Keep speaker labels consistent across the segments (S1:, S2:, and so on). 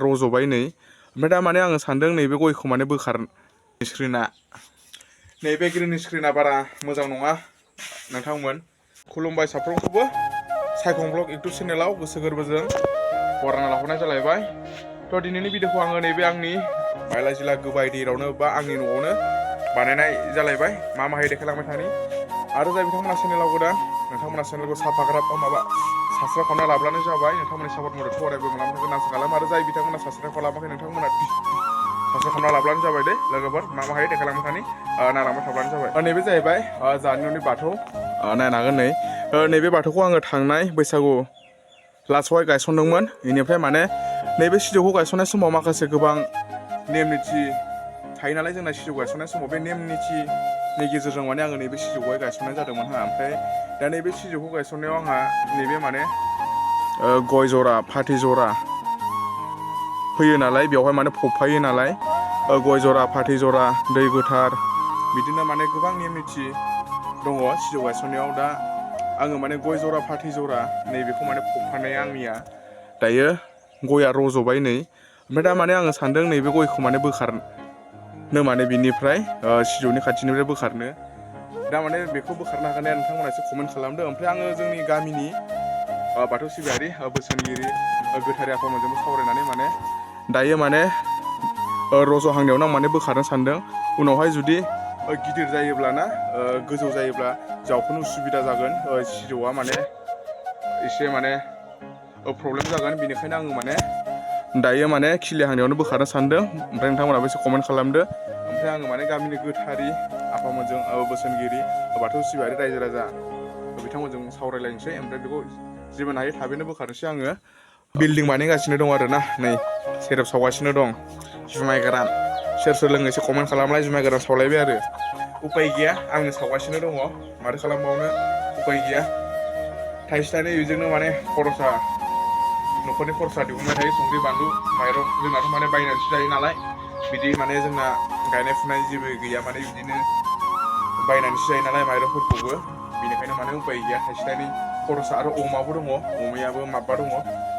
S1: रज'बाय नै ओमफ्राय दा माने आङो सानदों नैबे गयखौ माने स्क्रिना नैबे ग्रिन स्क्रिना बारा मोजां नङा नोंथांमोन। खुलुमबाय साफ्रोमखौबो सायखं ब्लग इउटुब चेनेलाव गोसो गोरबोजों बरायना लाहरनाय जालायबाय। थ' दिनैनि भिडिअखौ आङो नैबे आंनि बायला जिला गोबाय दैरावनो बा आंनि न'आवनो बानायनाय जालायबाय। मा माहाय देखायलांबाय थानि आरो जाय बिथांमोना चेनेलाव गोदान नोंथांमोना चेनेलखौ साफाग्राब माबा साबसक्राइब खालामना लाब्लानो जाबाय। नोंथांमोननि सापर्ट मददखौ अरायबो मोनलांबाय थागोन आसा खालामो। आरो जाय बिथांमोना साबसक्राइब खालामाखै नोंथांमोना साबसक्राइब खालामना लाब्लानो जाबाय दे लोगोफोर। मा माहाय देखायलांबाय थानि नायलांबाय थाब्लानो जाबाय। नैबे जाहैबाय जाहानि न'नि बाथौ। नायनो हागोन नै नैबे बाथौखौ आङो थांनाय बैसागु लास्टआवहाय गायसनदोंमोन। बेनिफ्राय माने नैबे सिजौखौ गायसननाय समाव माखासे गोबां नेम निथि थायो नालाय जोंना सिजौ गायसननाय समाव बे नेम निथिनि गेजेरजों माने आङो नैबे सिजौखौहाय गायसननाय जादोंमोन हा। ओमफ्राय दा नैबे सिजौखौ गायसननायाव आंहा नैबे माने गय जरा फाथै जरा होयो नालाय बेवहाय माने फबफायो नालाय गय जरा फाथै जरा दै गोथार बिदिनो माने गोबां नेम निथि दङ सिजौ गायसननायाव। दा आङो माने गय जरा फाथै जरा नैबेखौ माने फबफानाया आंनिया दायो गया रज'बाय नै ओमफ्राय दा माने आङो सानदों नैबे गयखौ माने बोखारनो माने बिनिफ्राय सिजौनि खाथिनिफ्राय बोखारनो। दा माने बेखौ बोखारनो हागोन ना नोंथांमोना एसे कमेन्ट खालामदो। ओमफ्राय आङो जोंनि गामिनि बाथौ सिबियारि बोसोनगिरि गोथारि आफामोनजोंबो सावरायनानै माने दायो माने रज'हांनायावनो आं माने बोखारनो सानदों। उनावहाय जुदि गिदिर जायोब्लाना गोजौ जायोब्ला जावख'नो उसुबिदा जागोन। सिजौआ माने एसे माने प्रब्लेम जागोन। बेनिखायनो आङो माने दायो माने खिलिहांनायावनो बोखारनो सानदों। ओमफ्राय नोंथांमोनाबो एसे कमेन्ट खालामदो। ओमफ्राय आङो माने गामिनि गोथारि आफामोनजों बोसोनगिरि बाथौ सिबियारि रायजो राजा बिथांमोनजों सावरायलायनोसै। ओमफ्राय बेखौ जेबो हायो थाबैनो बोखारनोसै आङो। बिल्डिं बानायगासिनो दं आरोना नै सेरेप सावगासिनो दं जुमाय गोरान। सोर सोर लोङो एसे कमेन्ट खालामलाय। जुमाय गोरान सावलायबाय आरो उफाय गैया आंनो सावगासिनो दङ माथो खालामबावनो उफाय गैया। थाइसे थाइनै बेजोंनो माने खरसा न'खरनि खरसा दिहुनबाय थायो। संख्रि बानलु माइरं जोंनाथ' माने बायनानैसो जायो नालाय बिदि माने जोंना गायनाय फुनाय जेबो गैया माने बिदिनो बायनानैसो जायो नालाय माइरंफोरखौबो। बेनिखायनो माने उफाय गैया थाइसे थाइनै खरसा। आरो अमाबो दङ अमायाबो माबा दङ।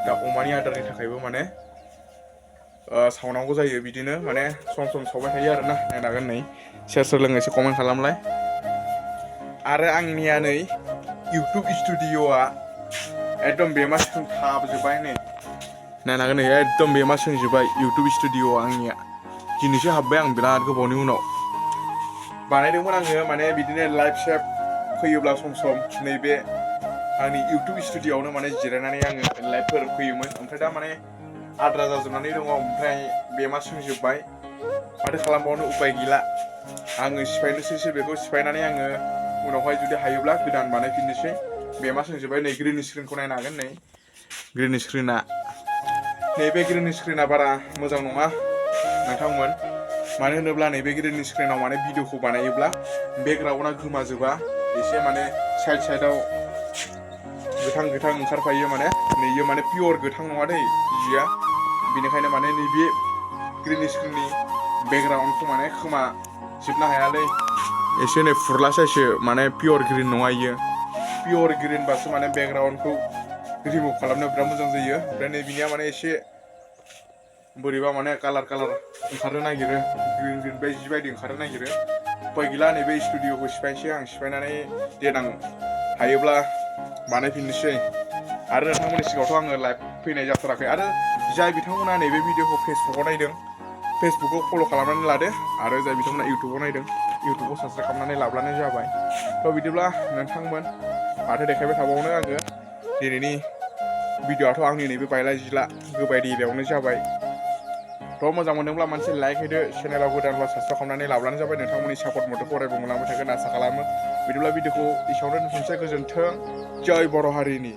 S1: दा अमानि आदारनि थाखायबो माने सावनांगौ जायो। बिदिनो माने सम सम सावबाय थायो आरोना। नायनो हागोन नै सोर सोर लोङो एसे कमेन्ट खालामलाय। आरो आंनिया नै इउटुब स्टुडिअ'आ एकदम बेमा थाबजोब्बाय नै नायनो हागोन नै एकदम बेमा सोंजोब्बाय इउटुब स्टुडिअ'आ आंनिया। दिनैसो हाबबाय आं बिराद गोबावनि उनाव बानायदोंमोन आङो माने बिदिनो लाइभ सेभ फैयोब्ला सम सम नैबे आंनि इउटुब स्टुडिअ'आवनो माने जिरायनानै आङो लाइभफोर फैयोमोन। ओमफ्राय दा माने आद्रा जाजोबनानै दङ। ओमफ्राय बेमा सोंजोब्बाय माथो खालामबावनो उफाय गैला। आङो सिफायनोसैसो बेखौ सिफायनानै आङो उनावहाय जुदि हायोब्ला गोदान बानायफिननोसै। बेमा सोंजोब्बाय नै ग्रिन स्क्रिनखौ नायनो हागोन नै ग्रिन स्क्रिना नैबे ग्रिन स्क्रिना बारा मोजां नङा नोंथांमोन। मानो होनोब्ला नैबे ग्रिन स्क्रिनाव माने भिडिअखौ बानायोब्ला बेकग्राउन्डआ गोमाजोबा एसे माने साइड साइडआव गोथां गोथां ओंखारफायो माने नैयो माने पियर गोथां नङा दै जिया। बेनिखायनो माने नैबे ग्रिन स्क्रिननि बेकग्राउन्डखौ माने खोमाजोबनो हायालै एसे नै फुरलासैसो माने पियर ग्रिन नङा इयो। पियर ग्रिनबासो माने बेकग्राउन्डखौ रिमुभ खालामनो बिराद मोजां जायो। ओमफ्राय नै बिनिया माने एसे बोरैबा माने कालार ओंखारनो नागिरो ग्रिन ग्रिन बे जिबायदि ओंखारनो नागिरो। उफाय गैला नैबे स्टुडिअ'खौ सिफायनोसै आं सिफायनानै देनां हायोब्ला बानायफिननोसै। आरो नोंथांमोननि सिगाङावथ' आङो लाइभ फैनाय जाथाराखै। आरो जाय बिथांमोना नैबे भिडिअखौ फेसबुकाव नायदों फेसबुकखौ फल' खालामनानै लादो। आरो जाय बिथांमोना इउटुबाव नायदों इउटुबाव साबसक्राइब खालामनानै लाब्लानो जाबाय। थ' बिदिब्ला नोंथांमोन माथो देखायबाय थाबावनो आङो दिनैनि भिडिअ'आथ' आंनि नैबे बायला जिला गोबाय दैलायावनो जाबाय। थ' मोजां मोनदोंब्ला मोनसे लाइक होदो। चेनेलाव गोदानब्ला साबसक्राइब खालामनानै लाब्लानो जाबाय। नोंथांमोननि सापर्ट मददखौ अरायबो मोनलांबाय थागोन आसा खालामो। बिदिब्ला भिडिअखौ एसेयावनो दोनथ'नोसै। गोजोन्थों। जय बर' हारिनि।